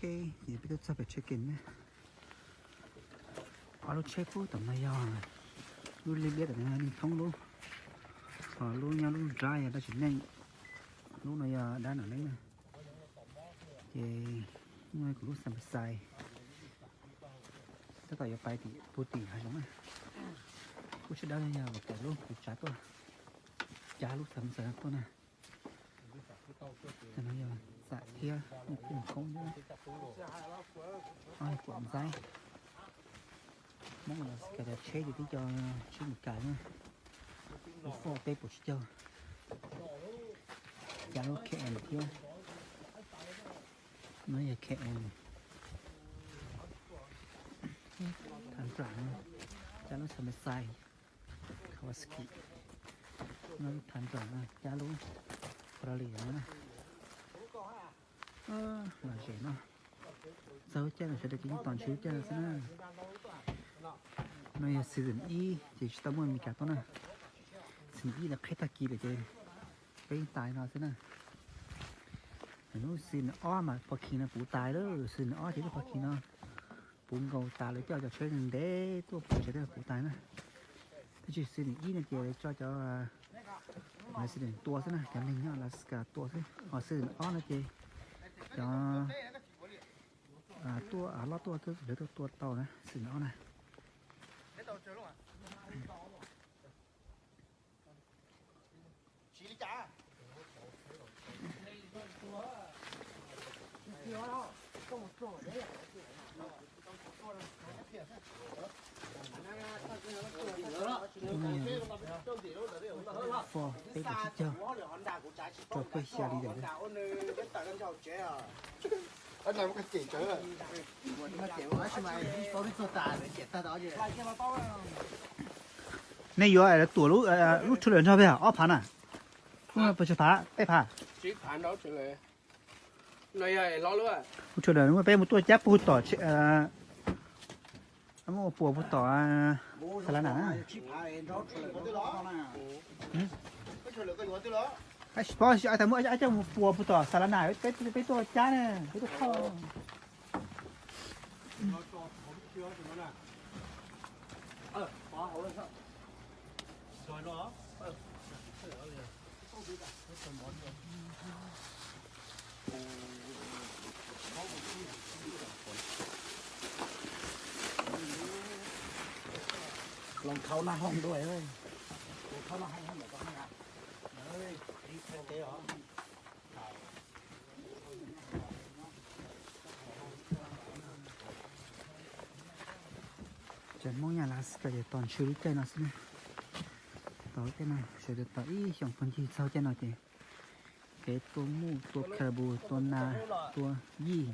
Ces peb tuaj txog pem tsheb kem na. Ob lub tsheb pub tom no yog lub liab liab tom no yog Neej Thoob lub, ho lub nyob lub nrab yog dab tsi neej, lub no yog dab Nom Neeb na. Ces kuv lub Xas Mas Xais tab tom yuav pais tim puag tim hav zoov na. Lub tsheb dawb no yog ua kam lub kuv tsav tuaj, cab lub Xas Mas Xais no tuaj na. Tam no yog Xam thiab Mus Khoob, Kuam Ntxaib. Hmoob los kav cov tsheb ces tib co tsheb Meskas na, lub Ford peb puas tsib caug, cab lub K M thiab. No yog K M, Tundra, cab lub Xas Mas Xais, Kawasaki, no lub Tundra, cab lub Ferrari no na. Lom zem no, txog lub caij no sawv daws ces yeej tos ntshe lub caij no xwb na. No yog season ib ces tsis tau muaj Meskas tuaj na. Season ib lawv qhib tag kis lawm ces peb yeej tas li no xwb na. Lub season ob mas parking no puv tas lawm, season ob ces lub parking no puv nkaus tas lawv coj cov tsheb ntev tuaj puv tsev thiaj puv tas na. Tab sis season ib no ces lawv tso cov season tua xwb na, cov neeg nyob Alaska tua xwb. Ho season ob no ces cov tuaj loj tuaj lawv tuaj tua tau na, season ob na. Ford peb puas tsib caug, rau peb xya li lawm. Nej yuav lawv tuam lub trailer nrog peb ob phav na? Lub no puas tsawg phav? Peb phav. Lub trailer peb mus tuaj cab puag tom, muab ua puas puag tom Xas Las Nas na. Tab sis paub tsis ai tas muab coj mus puas puag tom Xas Las Nas, peb tuaj cab na, peb tuaj thauj. Los khau nag hooj dua. Cov Hmoob nyob Alaska ces tos ntshe lub caij no xwb na. Tos lub caij no sawv daws tos ib xyoos phooj ywg txog caij no ces kev tua muj, tua caribou, tua nas, tua yij.